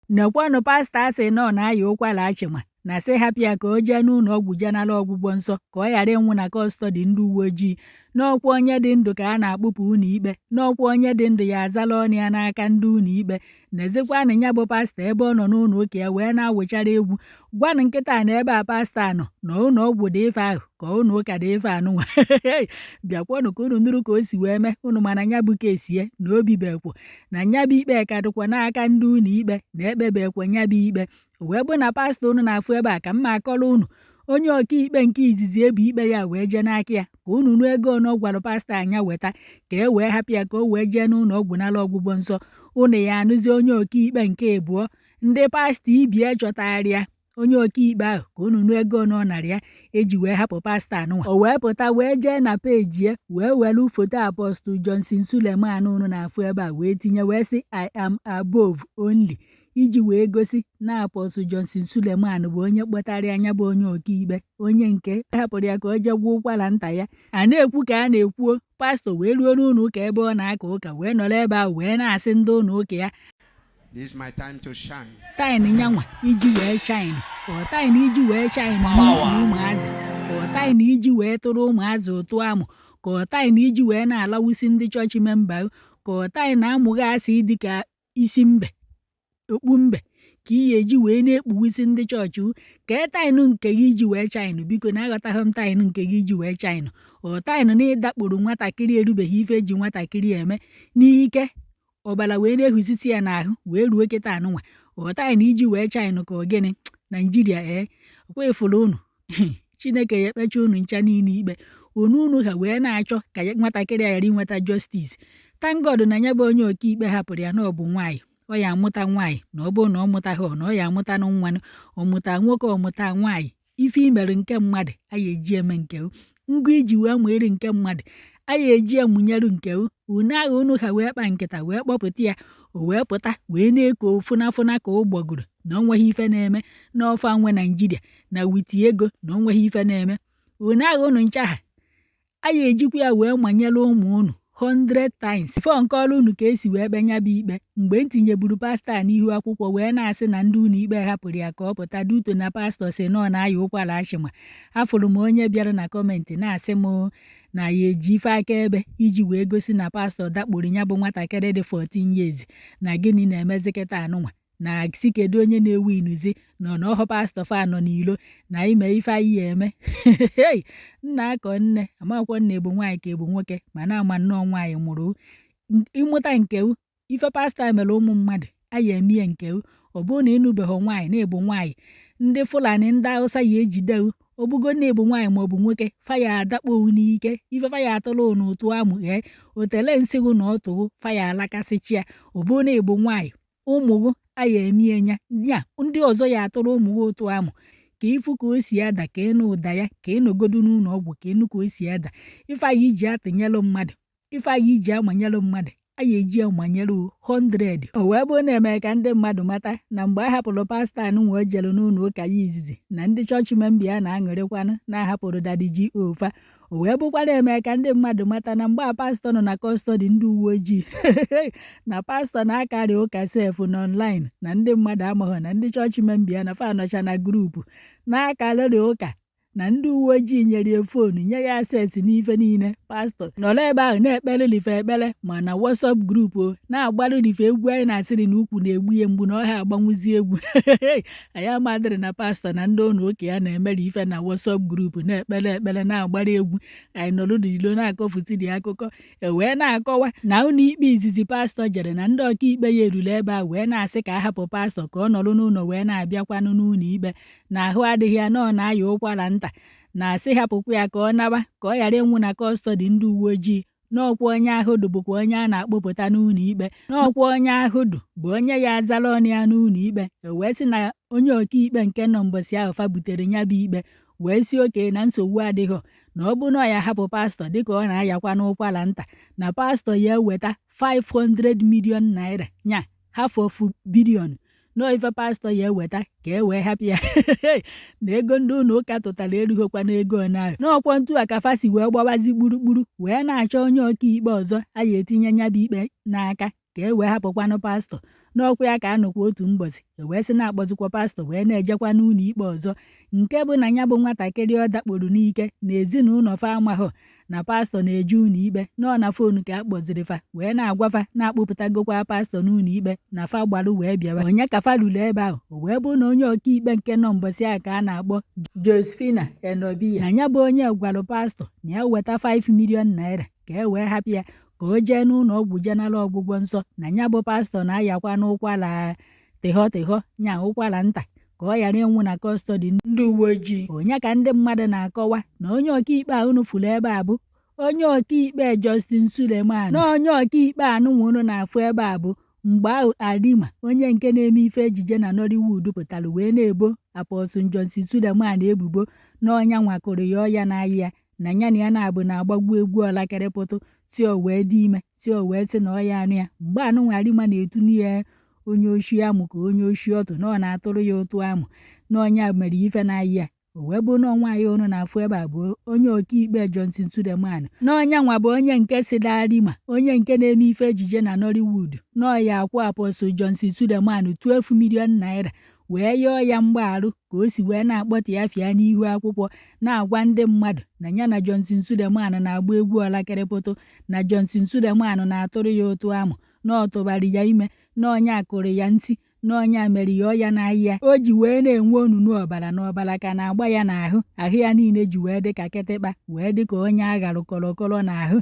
Nekwanụ pastọ a sị na ọ na-aya ụkwara achịma na sị hapụ ya ka o jee n'ụlọ ọgwụ jee nara ọgwụgwọ nsọ ka ọ ghara ịnwụ na custody ndị uwe ojii. N'ọkwa onye dị ndụ ka a na-akpụpụ ụlọ ikpe, n'ọkwa onye dị ndụ ya azala ọnụ ya n'aka ndị ụlọ ikpe. Nezikwanụ ya bụ pastọ ebe ọ nọ n'ụlọ ụka ya wee na-awụchara egwu. Gwanụ nkịta na ebe a pastọ a nọ na ụlọ ọgwụ dị ife ahụ ka ụlọ ụka dị ife anụnwa. Bịakwanụ ka unu nụrụ ka o si wee mee. Unu mana nya bụ case ya na obibekwo na nya bụ ikpe ka dịkwa n'aka ndị ụlọ ikpe na ekpebekwa nya bụ ikpe. O wee bụ na pastọ unu na-afụ ebe a ka m ma akọrọ unu onye ọkaikpe nke izizi ebu ikpe ya wee jee n'aka ya ka unu nụ ego one ọ gwara pastọ anya weta ka e wee hapụ ya ka o wee jee n'ụlọ ọgwụ nara ọgwụgwọ nsọ. Unu ya anụzi onye ọkaikpe nke ịbụọ ndị pastọ ibie chọtara ya onye ọkaikpe ahụ ka unu nụ ego one ọ nara ya eji wee hapụ pastọ anụnwa. O wee pụta wee jee na peji ya wee were foto Apostle Johnson Suleman unu na-afụ ebe a wee tinye wee sị, "I am above only," iji wee gosi na Apostle Johnson Suleman bụ onye kpọtara anya bụ onye ọkaikpe onye nke hapụrụ ya ka o jee gwọọ ụkwara nta ya. A na-ekwu ka a na-ekwuo, pastọ wee ruo n'ụlọ ụka ebe ọ na-aka ụka wee nọrọ ebe ahụ wee na-asị ndị ụlọ ụka ya, This is my time to shine. Time nyanwa iji wee shine, ọ time iji wee shine n'ukwu ụmụazị, ka ọ time iji wee tụrụ ụmụazị ụtụ amụ, ka ọ time iji wee na-alawusi ndị chọọchị member, ka ọ time na-amụghị asị dịka isi mbe okpu mbe ka ị ga-eji wee na-ekpuwisi ndị chọọchị, ka e time nke gị iji wee shine. Biko na aghọtaghị m time nke gị iji wee shine. Ọ time na ịdakporo nwatakịrị erubeghị ife eji nwatakịrị eme n'ike ọbara wee na-ehusisi ya n'ahụ wee ruo kịta anụnwa, ọ time iji wee shine ka ọ gịnị? Naijiria ee, ọkwa ịfụrụ unu, Chineke ya ekpecha unu ncha niile ikpe onu unu ha wee na-achọ ka nwatakịrị a ghara inweta justice. Thank God na ya bụ onye ọkaikpe hapụrụ ya na ọ bụ nwaanyị, ọ ya amụta nwaanyị, na ọ bụrụ na ọ mụtaghị na ọ ya amụta nụ nwanụ, ọ mụta nwoke, ọ mụta nwaanyị. Ife imere nke mmadụ aya eji eme nke ngụ iji wee mụere nke mmadụ aya eji emụnyerụ nke unu agha unu ha wee kpa nkịta wee kpọpụta ya, o wee pụta wee na-eko fụnafụna ka ụgbọgụrụ na o nweghị ife na-eme n'ọfa nwe Naijiria na witi ego na o nweghị ife na-eme unu agha unu ncha ha aya ejikwa ya wee manyere ụmụ unu 100 times fọ nke ọrụ unu ka esi wee kpe nya bụ ikpe. Mgbe m tinyeburu pastọ a n'ihu akwụkwọ wee na-asị na ndị ụlọ ikpe hapụrụ ya ka ọ pụta due to na pastọ si na ọ na-aya ụkwara ashịma, afụrụ m onye bịara na comment na-asị m na ya eji ife akaebe iji wee gosi na pastọ dakporo ya bụ nwatakịrị dị 14 years, na gịnị na-emezi kịta anụnwa, na si kedu onye na-ewu inuzi nọ na ọhọ pastọ fa nọ n'ilo na ime ife anyị ya eme. Nna akọ nne amakwọ nna ebu nwaanyị ka ebu nwoke, mana ama nnọọ nwaanyị mụrụ ịmụta nke ife pastọ mere ụmụ mmadụ aya emie nke. Ọ bụrụ na ịnụbeghị nwaanyị na ịbụ nwaanyị, ndị Fulani, ndị Hausa ya ejide ogbugo na ịbụ nwaanyị maọbụ nwoke, faya adakpo n'ike ife faya atụrụ n'ụtụ amụ ee otele nsịgụ na ọtụgụ faya alakasịchi ya. Ọ bụrụ na ịbụ nwaanyị, ụmụ gị aya emie ya ya ndị ọzọ ya atụrụ ụmụ gị ụtụ amụ ka ịfụ ka o si ada, ka ịnụ ụda ya, ka ịnọgodu n'ụlọ ọgwụ ka ịnụ ka o si ada. Ife anyị iji atụnyelụ mmadụ, ife anyị iji amanyelụ mmadụ, anyị eji amanyelụ 100. O wee bụrụ na-eme ka ndị mmadụ mata na mgbe a hapụrụ pastọ anụnwa o jere n'ụlọ ụka ya izizi na ndị chọọchị member ya na-aṅụrịkwanụ na-ahapụrụ Daddy G.O. fa. O wee bụkwara eme ka ndị mmadụ mata na mgbe a pastọ nọ na custody ndị uwe ojii, na pastọ na-akarị ụka sef n'online, na ndị mmadụ amaghị na ndị chọọchị member ya na fa nọcha na group na-akarịrị ụka, na ndị uwe ojii nyere ya phone, nye ya access n'ife niile. Pastọ nọrọ ebe ahụ na-ekpere life ekpere ma na WhatsApp group o na-agbalụ life egwu anyị na-asịrị na ukwu na-egbu ya mgbu na ọha agbanwuzi egwu. Anyị amadịrị na pastọ na ndị ụlọ ụka ya na-emere ife na WhatsApp group na-ekpere ekpere na-agbara egwu. Anyị nọrọ n'ilo na-akọfutiri akụkọ e wee na-akọwa na ụlọ ikpe izizi pastọ jere na ndị ọkaikpe ya eruru ebe a wee na-asị ka a hapụ pastọ ka ọ nọrọ n'ụlọ wee na-abịakwanụ n'ụlọ ikpe, na ahụ adịghị ya, na ọ na-aya ụkwara nta, na-asị hapụkwa ya ka ọ naba ka ọ ghara ịnwụ na custody ndị uwe ojii, n'ọkwa onye ahụ dụ bụkwa onye a na-akpọpụta n'ụlọ ikpe, n'ọkwa onye ahụ dụ bụ onye ya azara ọnụ ya n'ụlọ ikpe. E wee sị na onye ọkaikpe nke nọ mbọsị ahụ fa butere ya bụ ikpe wee si oke na nsogbu adịghọ, na ọ bụ na ọ ya hapụ pastọ dịka ọ na-ayakwa n'ụkwara nta, na pastọ ya eweta 500 million naira, nya half of billion nọọ ife pastọ ya eweta ka e wee hapụ ya, na ego ndị ụlọ ụka tụtara erughịkwa n'ego ahụ. N'ọkwọ ntu a ka fa si wee gbawazi gburugburu wee na-achọ onye ọkaikpe ọzọ a ya etinye nya bụ ikpe n'aka. Ka e wee hapụkwanụ pastọ n'ọkwa ya ka anọkwa otu mbọsị, e wee sị na-akpọzikwa pastọ wee na-ejekwa n'ụlọ ikpe ọzọ, nke bụ na ya bụ nwatakịrị ọ dakporo n'ike na ezinụlọ fa amahọ na pastọ na-eje ụlọ ikpe. Nọ na phone ka a kpọziri fa wee na-agwa fa na-akpụpụtagokwa pastọ n'ụlọ ikpe na fa gbarụ wee bịawa. Onye ka fa ruru ebe ahụ, o wee bụ na onye ọkaikpe nke nọ mbọsị ahụ ka a na-akpọ Josephina Enobiya, na ya bụ onye gwarụ pastọ na ya weta 5 million naira ka e wee hapụ ya ka o jee n'ụlọ ọgwụ jee nara ọgwụgwọ nsọ, na ya bụ pastọ na-ayakwa n'ụkwara tịghọ tịghọ, nya ụkwara nta, ka ọ ghara ịnwụ na custody ndị uwe ojii. Onye ka ndị mmadụ na-akọwa na onye ọkaikpe a unu fụrụ ebe a bụ onye ọkaikpe Justin Suleman, na onye ọkaikpe anụnwa unu na-afụ ebe a bụ mgbe ahụ Arima, onye nke na-eme ife ejije na Nollywood, pụtara wee na-ebo Apostle Johnson Suleman ebubo na ọnya nwakụrụ ya ọya na-ayị ya, na ya na ya na-abụ na-agbagbu egwu ọlakịrịpụtụ tio wee dị ime, tio wee sị na ọya anụ ya. Mgbe anụnwa Arima na-etunye ya onye oshi amụ ka onye oshi ọtụ, na ọ na-atụrụ ya ụtụ amụ na ọnya mere ife na-ayị ya, o wee bụ na nwaanyị unu na-afụ ebe a bụ onye ọkaikpe Johnson Suleman, na ọnya nwa bụ onye nke si Arima, onye nke na-eme ife ejije na Nollywood, na ọya akwụ Apostle Johnson Suleman 12 million naira wee yọọ ya mgbagharụ ka o si wee na-akpọta ya fịa n'ihu akwụkwọ na-agwa ndị mmadụ na ya na Johnson Suleman na-agba egwu ọlakịrịpụtụ, na Johnson Suleman na-atụrụ ya ụtụ amụ, na ọ tụbara ya ime, na ọnya kụrụ ya ntị, na ọnya mere ya ọya na-ayị ya o ji wee na-enwe onunu ọbara, na ọbara ka na-agba ya n'ahụ, ahụ ya niile ji wee dị ka kịtịkpa, wee dị ka onye agharụ kọrọkọrọ n'ahụ.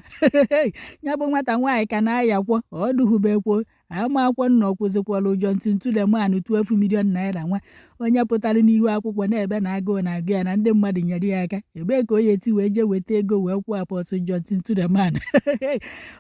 Ya bụ nwata nwaanyị ka na-ayakwọ ọ dụhubekwo ama akwụkwọ nna ọ kwụzikwara Johnson Suleman 12 million naira. Nwa onye pụtara n'ihu akwụkwọ na-ebe na agụụ na-agụ ya na ndị mmadụ nyere ya aka, ebee ka o ya eti wee jee weta ego wee kwụọ Apostle Johnson Suleman?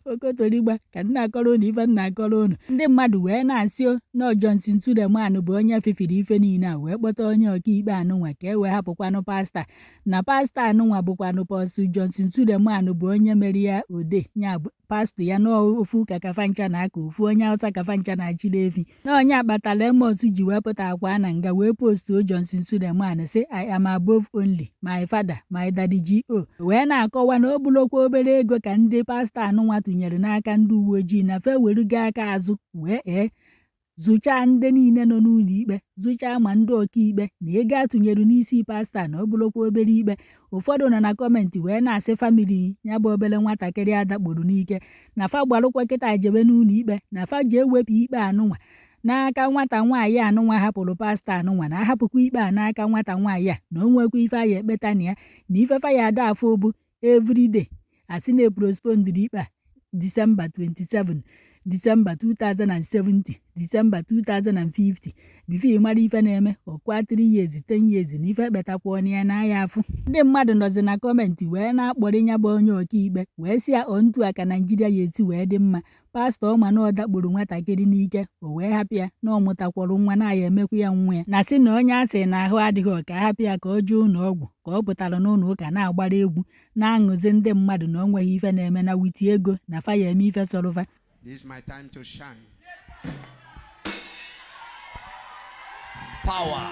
Okotorigba ka nna akọrọ unu ife nna akọrọ unu. Ndị mmadụ wee na-asị na Johnson Suleman bụ onye fifiri ife niile a wee kpọta onye ọkaikpe anụnwa ka e wee hapụkwanụ pastọ, na pastọ anụnwa bụkwanụ Apostle Johnson Suleman bụ onye mere ya ode ya pastọ ya n'ofu ụka kafancha na aka ofu onye Hausa kafancha na-achịrị efi, na onye akpatara Amos ji wee pụta akwa na nga wee postuo Johnson Suleman sị, "I am above only my father, my daddy G.O." Wee na-akọwa na o bulokwa obere ego ka ndị pastọ anụnwa tụnyere n'aka ndị uwe ojii na fe werugo aka azụ wee zụchaa ndị niile nọ n'ụlọ ikpe, zụchaa ma ndị ọkaikpe, na ego atụnyere n'isi pastọ na ọ bụrụkwa obere ikpe. Ụfọdụ nọ na comment wee na-asị family ya bụ obere nwatakịrị adakporo n'ike na fa gbarụkwa kịta jebe n'ụlọ ikpe, na fa ji ewepụ ikpe anụnwa n'aka nwata nwaanyị anụnwa hapụrụ pastọ anụnwa, na ahapụkwa ikpe a n'aka nwata nwaanyị a, na o nwekwa ife aya ekpeta na ya, na ife fa ya ada afọ bụ everyday asị na postponed ikpe a December 27, December 2070, December 2050, before ị mara ife na-eme ọkwa 3 years, 10 years, na ife kpetakwa ọnụ ya na ya afụ. Ndị mmadụ nọzi na comment wee na-akpọrọ ya bụ onye ọkaikpe wee sị ya ontu a ka Naijiria ya eti wee dị mma. Pastọ ọma na ọ dakporo nwatakịrị n'ike, o wee hapụ ya na ọ mụtakwọrọ nwa na ya emekwa ya nwa ya, na sị na onye a sị na ahụ adịghị ka hapụ ya ka ọ jee ụlọ ọgwụ, ka ọ pụtara n'ụlọ ụka na-agbara egwu na-aṅụzi ndị mmadụ na o nweghị ife na-eme na witi ego na fa ya eme ife sọrọfa. This is my time to shine. Power.